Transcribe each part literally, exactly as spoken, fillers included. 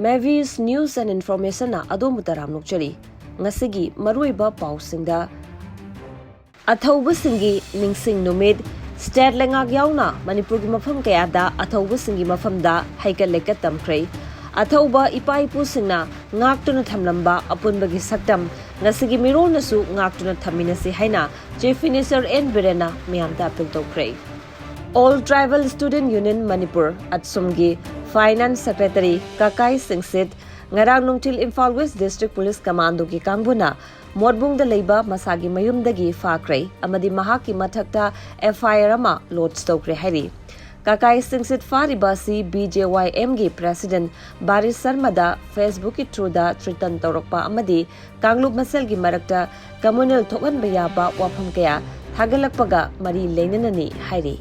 Mavis News and Informationꯅ ꯑꯗꯣꯝꯕꯨ ꯇꯔꯥꯝꯅ ꯑꯣꯛꯆꯔꯤ꯫ ꯉꯁꯤꯒꯤ ꯃꯔꯨꯑꯣꯏꯕ ꯄꯥꯎꯁꯤꯡꯗ, ꯑꯊꯧꯕꯁꯤꯡꯒꯤ ꯅꯤꯡꯁꯤꯡ ꯅꯨꯃꯤꯠ, state ꯂꯩꯉꯥꯛ ꯌꯥꯎꯅ ꯃꯅꯤꯄꯨꯔꯒꯤ ꯃꯐꯝ ꯀꯌꯥꯗ ꯑꯊꯧꯕꯁꯤꯡꯒꯤ ꯃꯐꯝꯗ ꯍꯩꯀꯠ ꯂꯩꯀꯠ ꯇꯝꯈ꯭ꯔꯦ꯫ ꯑꯊꯧꯕ ꯏꯄꯥ ꯏꯄꯨꯁꯤꯡꯅ ꯉꯥꯛꯇꯨꯅ ꯊꯝꯂꯝꯕ ꯑꯄꯨꯟꯕꯒꯤ ꯁꯛꯇꯝ ꯉꯁꯤꯒꯤ ꯃꯤꯔꯣꯜꯅꯁꯨ ꯉꯥꯛꯇꯨꯅ ꯊꯝꯃꯤꯟꯅꯁꯤ ꯍꯥꯏꯅ Chief Minister N ꯕꯤꯔꯦꯟꯅ ꯃꯤꯌꯥꯝꯗ ꯑꯄꯤꯜ ꯇꯧꯈ꯭ꯔꯦ꯫ All Tribal Student Union Manipur, ꯑꯠꯁꯨꯝꯒꯤ Finance Secretary ꯀꯀꯥꯏ ꯁꯤꯡꯁꯤꯠ ꯉꯔꯥꯡ ꯅꯨꯡꯊꯤꯜ ꯏꯝꯐꯥꯜ West District Police Commandoꯒꯤ ꯀꯥꯡꯕꯨꯅ ꯃꯣꯠꯕꯨꯡꯗ ꯂꯩꯕ ꯃꯁꯥꯒꯤ ꯃꯌꯨꯝꯗꯒꯤ ꯐꯥꯈ꯭ꯔꯦ ꯑꯃꯗꯤ ꯃꯍꯥꯛꯀꯤ ꯃꯊꯛꯇ F I R ꯑꯃ lodge ꯇꯧꯈ꯭ꯔꯦ ꯍꯥꯏꯔꯤ꯫ ꯀꯀꯥꯏ ꯁꯤꯡꯁꯤꯠ ꯐꯥꯔꯤꯕ ꯑꯁꯤ B J Y Mꯒꯤ President ꯕꯥꯔꯤꯁ ꯁꯔꯃꯗ Facebookꯀꯤ throughꯗ threaten ꯇꯧꯔꯛꯄ ꯑꯃꯗꯤ ꯀꯥꯡꯂꯨꯞ ꯃꯁꯦꯜꯒꯤ ꯃꯔꯛꯇ communal ꯊꯣꯛꯍꯟꯕ ꯌꯥꯕ ꯋꯥꯐꯝ ꯀꯌꯥ ꯊꯥꯒꯠꯂꯛꯄꯒ ꯃꯔꯤ ꯂꯩꯅꯅꯅꯤ ꯍꯥꯏꯔꯤ꯫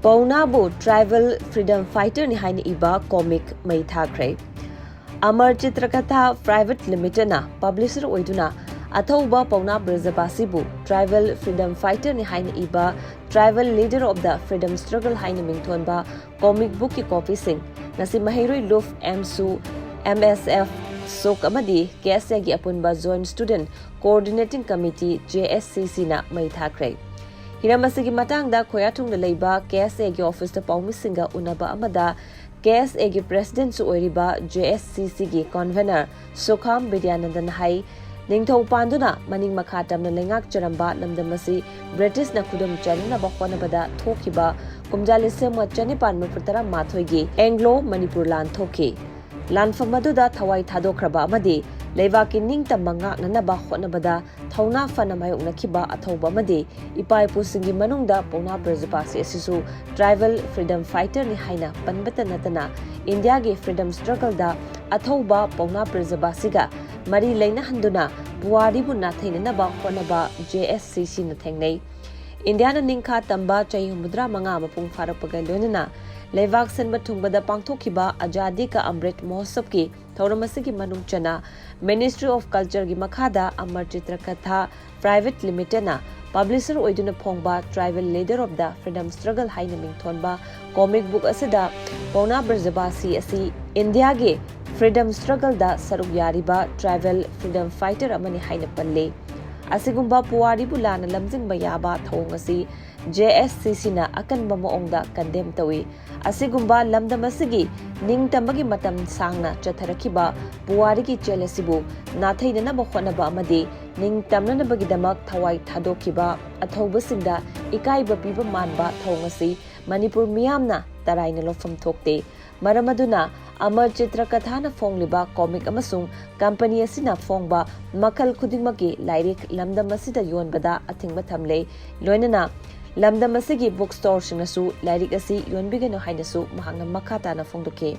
ꯄꯧꯅꯥꯕꯨ tribal freedom fighterꯅꯤ ꯍꯥꯏꯅ ꯏꯕ comic ꯃꯩ ꯊꯥꯈ꯭ꯔꯦ꯫ ꯑꯃꯔ ꯆꯤꯇ꯭ꯔꯀꯊꯥ Private Limitedꯅ publisher ꯑꯣꯏꯗꯨꯅ ꯑꯊꯧꯕ ꯄꯧꯅꯥ ꯕ꯭ꯔꯖꯕꯥꯁꯤꯕꯨ tribal freedom fighterꯅꯤ ꯍꯥꯏꯅ ꯏꯕ Tribal Leader of the Freedom Struggle ꯍꯥꯏꯅ ꯃꯤꯡꯊꯣꯟꯕ comic bookꯀꯤ copyꯁꯤꯡ ꯉꯁꯤ ꯃꯍꯩꯔꯣꯏ ꯂꯨꯞ, ꯑꯦꯝꯁꯨ, M S F, ꯁꯨꯛ ꯑꯃꯗꯤ K S Aꯒꯤ ꯑꯄꯨꯟꯕ Joint Student Coordinating Committee, J S C Cꯅ ꯃꯩ ꯊꯥꯈ꯭ꯔꯦ꯫ ꯍꯤꯔꯝ ꯑꯁꯤꯒꯤ ꯃꯇꯥꯡꯗ ꯈꯣꯌꯥꯊꯣꯡꯗ ꯂꯩꯕ K S Aꯒꯤ officeꯇ ꯄꯥꯎꯃꯤꯁꯤꯡꯒ ꯎꯅꯕ ꯑꯃꯗ K S Aꯒꯤ Presidentꯁꯨ ꯑꯣꯏꯔꯤꯕ J S C Cꯒꯤ convener ꯁꯨꯈꯥꯝ ꯕꯤꯗ꯭ꯌꯥꯅꯟꯗꯟ ꯍꯥꯏ, ꯅꯤꯡꯊꯧ ꯄꯥꯟꯗꯨꯅ ꯃꯅꯤꯡ ꯃꯈꯥ ꯇꯝꯅ ꯂꯩꯉꯥꯛꯆꯔꯝꯕ ꯂꯝꯗꯝ ꯑꯁꯤ Britishꯅ ꯈꯨꯗꯨꯝ ꯆꯟꯅꯅꯕ ꯍꯣꯠꯅꯕꯗ ꯊꯣꯛꯈꯤꯕ ꯀꯨꯝꯖꯥ ꯂꯤꯁꯤꯡ ꯑꯃ ꯆꯅꯤꯄꯥꯟ ꯃꯔꯤꯐꯨ ꯇꯔꯥ ꯃꯥꯊꯣꯏꯒꯤ Anglo Manipur ꯂꯥꯟ ꯊꯣꯛꯈꯤ꯫ ꯂꯥꯟꯐꯝ ꯑꯗꯨꯗ ꯊꯋꯥꯏ ꯊꯥꯗꯣꯛꯈ꯭ꯔꯕ ꯑꯃꯗꯤ ꯂꯩꯕꯥꯛꯀꯤ ꯅꯤꯡꯇꯝꯕ ꯉꯥꯛꯅꯅꯕ ꯍꯣꯠꯅꯕꯗ ꯊꯧꯅꯥ ꯐꯅ ꯃꯥꯌꯣꯛꯅꯈꯤꯕ ꯑꯊꯧꯕ ꯑꯃꯗꯤ ꯏꯄꯥ ꯏꯄꯨꯁꯤꯡꯒꯤ ꯃꯅꯨꯡꯗ ꯄꯧꯅꯥ ꯕ꯭ꯔꯖꯕꯥꯁꯤ ꯑꯁꯤꯁꯨ tribal freedom fighterꯅꯤ ꯍꯥꯏꯅ ꯄꯟꯕꯇ ꯅꯠꯇꯅ ꯏꯟꯗꯤꯌꯥꯒꯤ freedom struggleꯗ ꯑꯊꯧꯕ ꯄꯧꯅꯥ ꯕ꯭ꯔꯖꯕꯥꯁꯤꯒ ꯃꯔꯤ ꯂꯩꯅꯍꯟꯗꯨꯅ ꯄꯨꯋꯥꯔꯤꯕꯨ ꯅꯥꯊꯩꯅꯅꯕ ꯍꯣꯠꯅꯕ J S C Cꯅ ꯊꯦꯡꯅꯩ꯫ ꯏꯟꯗꯤꯌꯥꯅ ꯅꯤꯡꯈꯥ ꯇꯝꯕ ꯆꯍꯤ ꯍꯨꯝꯐꯨꯇꯔꯥ ꯃꯉꯥ ꯃꯄꯨꯡ ꯐꯥꯔꯛꯄꯒ ꯂꯣꯏꯅꯅ ꯂꯩꯕꯥꯛ ꯁꯤꯟꯕ ꯊꯨꯡꯕꯗ ꯄꯥꯡꯊꯣꯛꯈꯤꯕ ꯑꯖꯥꯗꯤ ꯀꯥ ꯑꯃ꯭ꯔꯤꯠ ꯃꯍꯣꯠꯁꯕꯀꯤ ꯊꯧꯔꯝ ꯑꯁꯤꯒꯤ ꯃꯅꯨꯡ ꯆꯟꯅ Ministry of Cultureꯒꯤ ꯃꯈꯥꯗ ꯑꯃꯔ ꯆꯤꯇ꯭ꯔꯀꯊꯥ Private Limitedꯅ ꯄꯕ꯭ꯂꯤꯁꯔ ꯑꯣꯏꯗꯨꯅ ꯐꯣꯡꯕ Tribal Leader of the Freedom Struggle ꯍꯥꯏꯅ ꯃꯤꯡꯊꯣꯟꯕ ꯀꯣꯃꯤꯛ ꯕꯨꯛ ꯑꯁꯤꯗ ꯄꯥꯎꯅꯥ ꯕ꯭ꯔꯖꯕꯥꯁꯤ ꯑꯁꯤ ꯏꯟꯗꯤꯌꯥꯒꯤ ꯐ꯭ꯔꯤꯗꯝ ꯁ꯭ꯇ꯭ꯔꯒꯜꯗ ꯁꯔꯨꯛ ꯌꯥꯔꯤꯕ ꯇ꯭ꯔꯥꯏꯕꯦꯜ ꯐ꯭ꯔꯤꯗꯝ ꯐꯥꯏꯇꯔ ꯑꯃꯅꯤ ꯍꯥꯏꯅ ꯄꯜꯂꯤ꯫ ꯑꯁꯤꯒꯨꯝꯕ ꯄꯨꯋꯥꯔꯤꯕꯨ ꯂꯥꯟꯅ ꯂꯝꯖꯤꯡꯕ ꯌꯥꯕ ꯊꯧꯑꯣꯡ ꯑꯁꯤ J S C C ꯅ ꯑꯀꯟꯕ ꯃꯑꯣꯡꯗ ꯀꯟꯗꯦꯝ ꯇꯧꯏ꯫ ꯑꯁꯤꯒꯨꯝꯕ ꯂꯝꯗꯝ ꯑꯁꯤꯒꯤ ꯅꯤꯡꯇꯝꯕꯒꯤ ꯃꯇꯝ ꯁꯥꯡꯅ ꯆꯠꯊꯔꯛꯈꯤꯕ ꯄꯨꯋꯥꯔꯤꯒꯤ ꯆꯦꯜ ꯑꯁꯤꯕꯨ ꯅꯥꯊꯩꯅꯅꯕ ꯍꯣꯠꯅꯕ ꯑꯃꯗꯤ ꯅꯤꯡꯇꯝꯅꯅꯕꯒꯤꯗꯃꯛ ꯊꯋꯥꯏ ꯊꯥꯗꯣꯛꯈꯤꯕ ꯑꯊꯧꯕꯁꯤꯡꯗ ꯏꯀꯥꯏꯕ ꯄꯤꯕ ꯃꯥꯟꯕ ꯊꯧꯑꯣꯡ ꯑꯁꯤ ꯃꯅꯤꯄꯨꯔ ꯃꯤꯌꯥꯝꯅ ꯇꯔꯥꯏꯅ ꯂꯧꯐꯝ ꯊꯣꯛꯇꯦ꯫ ꯃꯔꯝ ꯑꯗꯨꯅ ꯑꯃꯔ ꯆꯤꯇ꯭ꯔꯀꯊꯥꯅ ꯐꯣꯡꯂꯤꯕ ꯀꯣꯃꯤꯛ ꯑꯃꯁꯨꯡ ꯀꯝꯄꯅꯤ ꯑꯁꯤꯅ ꯐꯣꯡꯕ ꯃꯈꯜ ꯈꯨꯗꯤꯡꯃꯛꯀꯤ ꯂꯥꯏꯔꯤꯛ ꯂꯝꯗꯝ ꯑꯁꯤꯗ ꯌꯣꯟꯕꯗ ꯑꯊꯤꯡꯕ ꯊꯝꯂꯦ꯫ ꯂꯣꯏꯅꯅ ꯂꯝꯗꯝ ꯑꯁꯤꯒꯤ ꯕꯨꯛ ꯁ꯭ꯇꯣꯔꯁꯤꯡꯅꯁꯨ ꯂꯥꯏꯔꯤꯛ ꯑꯁꯤ ꯌꯣꯟꯕꯤꯒꯅꯨ ꯍꯥꯏꯅꯁꯨ ꯃꯍꯥꯛꯅ ꯃꯈꯥ ꯇꯥꯅ ꯐꯣꯡꯗꯣꯛꯈꯤ꯫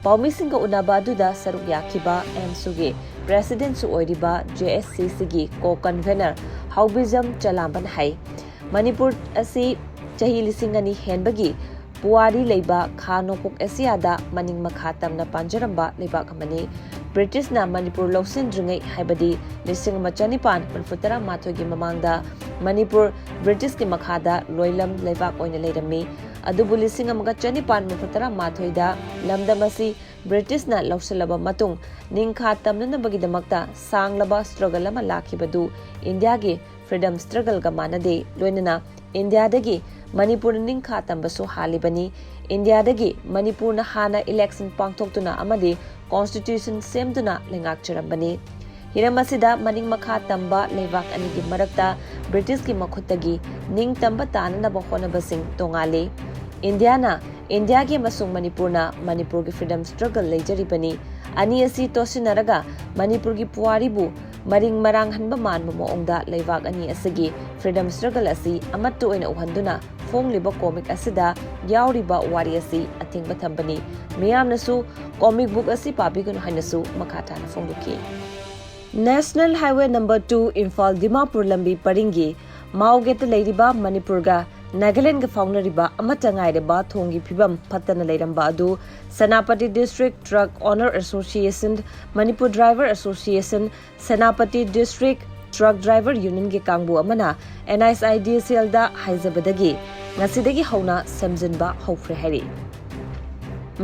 ꯄꯥꯎꯃꯤꯁꯤꯡꯒ ꯎꯅꯕ ꯑꯗꯨꯗ ꯁꯔꯨꯛ ꯌꯥꯈꯤꯕ ꯑꯦꯝꯁꯨꯒꯤ ꯄ꯭ꯔꯦꯁꯤꯗꯦꯟꯠꯁꯨ ꯑꯣꯏꯔꯤꯕ J S C C ꯒꯤ ꯀꯣ ꯀꯟꯚꯦꯅꯔ ꯍꯥꯎꯕꯤꯖꯝ ꯆꯂꯥꯝꯕꯅ ꯍꯥꯏ, ꯃꯅꯤꯄꯨꯔ ꯑꯁꯤ ꯆꯍꯤ ꯂꯤꯁꯤꯡ ꯑꯅꯤ ꯍꯦꯟꯕꯒꯤ ꯄꯨꯋꯥꯔꯤ ꯂꯩꯕ ꯈꯥ ꯅꯣꯡꯄꯣꯛ ꯑꯦꯁꯤꯌꯥꯗ ꯃꯅꯤꯡ ꯃꯈꯥ ꯇꯝꯅ ꯄꯥꯟꯖꯔꯝꯕ ꯂꯩꯕꯥꯛ ꯑꯃꯅꯤ꯫ ꯕ꯭ꯔꯤꯇꯤꯁꯅ ꯃꯅꯤꯄꯨꯔ ꯂꯧꯁꯤꯟꯗ꯭ꯔꯤꯉꯩ, ꯍꯥꯏꯕꯗꯤ ꯂꯤꯁꯤꯡ ꯑꯃ ꯆꯅꯤꯄꯥꯟ ꯃꯔꯤꯐꯨ ꯇꯔꯥ ꯃꯥꯊꯣꯏꯒꯤ ꯃꯃꯥꯡꯗ ꯃꯅꯤꯄꯨꯔ ꯕ꯭ꯔꯤꯇꯤꯁꯀꯤ ꯃꯈꯥꯗ ꯂꯣꯏꯂꯝ ꯂꯩꯕꯥꯛ ꯑꯣꯏꯅ ꯂꯩꯔꯝꯃꯤ꯫ ꯑꯗꯨꯕꯨ ꯂꯤꯁꯤꯡ ꯑꯃꯒ ꯆꯅꯤꯄꯥꯟ ꯃꯔꯤꯐꯨ ꯇꯔꯥ ꯃꯥꯊꯣꯏꯗ ꯂꯝꯗꯝ ꯑꯁꯤ ꯕ꯭ꯔꯤꯇꯤꯁꯅ ꯂꯧꯁꯤꯜꯂꯕ ꯃꯇꯨꯡ ꯅꯤꯡꯈꯥ ꯇꯝꯅꯅꯕꯒꯤꯗꯃꯛꯇ ꯁꯥꯡꯂꯕ ꯁ꯭ꯇ꯭ꯔꯒꯜ ꯑꯃ ꯂꯥꯛꯈꯤꯕꯗꯨ ꯏꯟꯗꯤꯌꯥꯒꯤ ꯐ꯭ꯔꯤꯗꯝ ꯁ꯭ꯇ꯭ꯔꯒꯜꯒ ꯃꯥꯟꯅꯗꯦ꯫ ꯂꯣꯏꯅꯅ ꯏꯟꯗꯤꯌꯥꯗꯒꯤ ꯃꯅꯤꯄꯨꯔꯅ ꯅꯤꯡꯈꯥ ꯇꯝꯕꯁꯨ ꯍꯥꯜꯂꯤꯕꯅꯤ꯫ ꯏꯟꯗꯤꯌꯥꯗꯒꯤ ꯃꯅꯤꯄꯨꯔꯅ ꯍꯥꯟꯅ ꯏꯂꯦꯛꯁꯟ ꯄꯥꯡꯊꯣꯛꯇꯨꯅ ꯑꯃꯗꯤ ꯀꯣꯟꯁꯇꯤꯇ꯭ꯌꯨꯁꯟ ꯁꯦꯝꯗꯨꯅ ꯂꯩꯉꯥꯛꯆꯔꯝꯕꯅꯤ꯫ ꯍꯤꯔꯝ ꯑꯁꯤꯗ ꯃꯅꯤꯡ ꯃꯈꯥ ꯇꯝꯕ ꯂꯩꯕꯥꯛ ꯑꯅꯤꯒꯤ ꯃꯔꯛꯇ ꯕ꯭ꯔꯤꯇꯤꯁꯀꯤ ꯃꯈꯨꯠꯇꯒꯤ ꯅꯤꯡꯇꯝꯕ ꯇꯥꯅꯅꯕ ꯍꯣꯠꯅꯕꯁꯤꯡ ꯇꯣꯉꯥꯜꯂꯤ꯫ ꯏꯟꯗꯤꯌꯥꯅ ꯏꯟꯗꯤꯌꯥꯒꯤ ꯑꯃꯁꯨꯡ ꯃꯅꯤꯄꯨꯔꯅ ꯃꯅꯤꯄꯨꯔꯒꯤ ꯐ꯭ꯔꯤꯗꯝ ꯁ꯭ꯇ꯭ꯔꯒꯜ ꯂꯩꯖꯔꯤꯕꯅꯤ꯫ ꯑꯅꯤ ꯑꯁꯤ ꯇꯣꯠꯁꯤꯟꯅꯔꯒ ꯃꯅꯤꯄꯨꯔꯒꯤ ꯄꯨꯋꯥꯔꯤꯕꯨ ꯃꯔꯤꯡ ꯃꯔꯥꯡꯍꯟꯕ ꯃꯥꯟꯕ ꯃꯑꯣꯡꯗ ꯂꯩꯕꯥꯛ ꯑꯅꯤ ꯑꯁꯤꯒꯤ ꯐ꯭ꯔꯤꯗꯝ ꯁ꯭ꯇ꯭ꯔꯒꯜ ꯑꯁꯤ ꯑꯃꯠꯇ ꯑꯣꯏꯅ ꯎꯍꯟꯗꯨꯅ ꯐꯣꯡꯂꯤꯕ ꯀꯣꯃꯤꯛ ꯑꯁꯤꯗ ꯌꯥꯎꯔꯤꯕ ꯋꯥꯔꯤ ꯑꯁꯤ ꯑꯊꯤꯡꯕ ꯊꯝꯕꯅꯤ꯫ ꯃꯤꯌꯥꯝꯅꯁꯨ ꯀꯣꯃꯤꯛ ꯕꯨꯛ ꯑꯁꯤ ꯄꯥꯕꯤꯒꯅꯨ ꯍꯥꯏꯅꯁꯨ ꯃꯈꯥ ꯇꯥꯅ ꯐꯣꯡꯗꯣꯛꯈꯤ꯫ National Highway number two Imphal Dimapur ꯂꯝꯕꯤ ꯄꯔꯤꯡꯒꯤ ꯃꯥꯎꯒꯦꯠꯇ ꯂꯩꯔꯤꯕ ꯃꯅꯤꯄꯨꯔꯒ ꯅꯥꯒꯥꯂꯦꯟꯗꯒ ꯐꯥꯎꯅꯔꯤꯕ ꯑꯃꯠꯇ ꯉꯥꯏꯔꯕ ꯊꯣꯡꯒꯤ ꯐꯤꯕꯝ ꯐꯠꯇꯅ ꯂꯩꯔꯝꯕ ꯑꯗꯨ Senapati District Truck Owner Association, Manipur Driver Association, Senapati District Truck Driver Unionꯒꯤ ꯀꯥꯡꯕꯨ ꯑꯃꯅ NISIDCLꯗ ꯍꯥꯏꯖꯕꯗꯒꯤ ꯉꯁꯤꯗꯒꯤ ꯍꯧꯅ ꯁꯦꯝꯖꯤꯟꯕ ꯍꯧꯈ꯭ꯔꯦ ꯍꯥꯏꯔꯤ꯫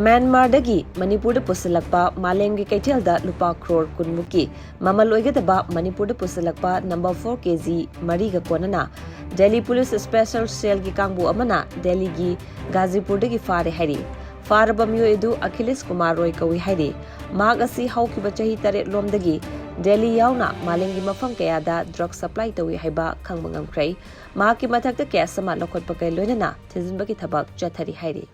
ꯃ꯭ꯌꯥꯟꯃꯥꯔꯗꯒꯤ ꯃꯅꯤꯄꯨꯔꯗ ꯄꯨꯁꯤꯜꯂꯛꯄ ꯃꯥꯂꯦꯝꯒꯤ ꯀꯩꯊꯦꯜꯗ ꯂꯨꯄꯥ ꯀ꯭ꯔꯣꯔ ꯀꯨꯟꯃꯨꯛꯀꯤ ꯃꯃꯜ ꯑꯣꯏꯒꯗꯕ ꯃꯅꯤꯄꯨꯔꯗ ꯄꯨꯁꯤꯜꯂꯛꯄ number four KG ꯃꯔꯤꯒ ꯀꯣꯟꯅꯅ Delhi Police Special Cellꯒꯤ ꯀꯥꯡꯕꯨ ꯑꯃꯅ ꯗꯦꯜꯂꯤꯒꯤ ꯒꯥꯖꯤꯄꯨꯔꯗꯒꯤ ꯐꯥꯔꯦ ꯍꯥꯏꯔꯤ꯫ ꯐꯥꯔꯕ ꯃꯤꯑꯣꯏ ꯑꯗꯨ ꯑꯈꯤꯂꯦꯁ ꯀꯨꯃꯥꯔ ꯔꯣꯏ ꯀꯧꯏ ꯍꯥꯏꯔꯤ꯫ ꯃꯍꯥꯛ ꯑꯁꯤ ꯍꯧꯈꯤꯕ ꯆꯍꯤ ꯇꯔꯦꯠ ꯂꯣꯝꯗꯒꯤ ꯗꯦꯜꯂꯤ ꯌꯥꯎꯅ ꯃꯥꯂꯦꯝꯒꯤ ꯃꯐꯝ ꯀꯌꯥꯗ drug supply ꯇꯧꯏ ꯍꯥꯏꯕ ꯈꯪꯕ ꯉꯝꯈ꯭ꯔꯦ꯫ ꯃꯍꯥꯛꯀꯤ ꯃꯊꯛꯇ case ꯑꯃ ꯂꯧꯈꯠꯄꯒ ꯂꯣꯏꯅꯅ ꯊꯤꯖꯤꯟꯕꯒꯤ ꯊꯕꯛ ꯆꯠꯊꯔꯤ ꯍꯥꯏꯔꯤ꯫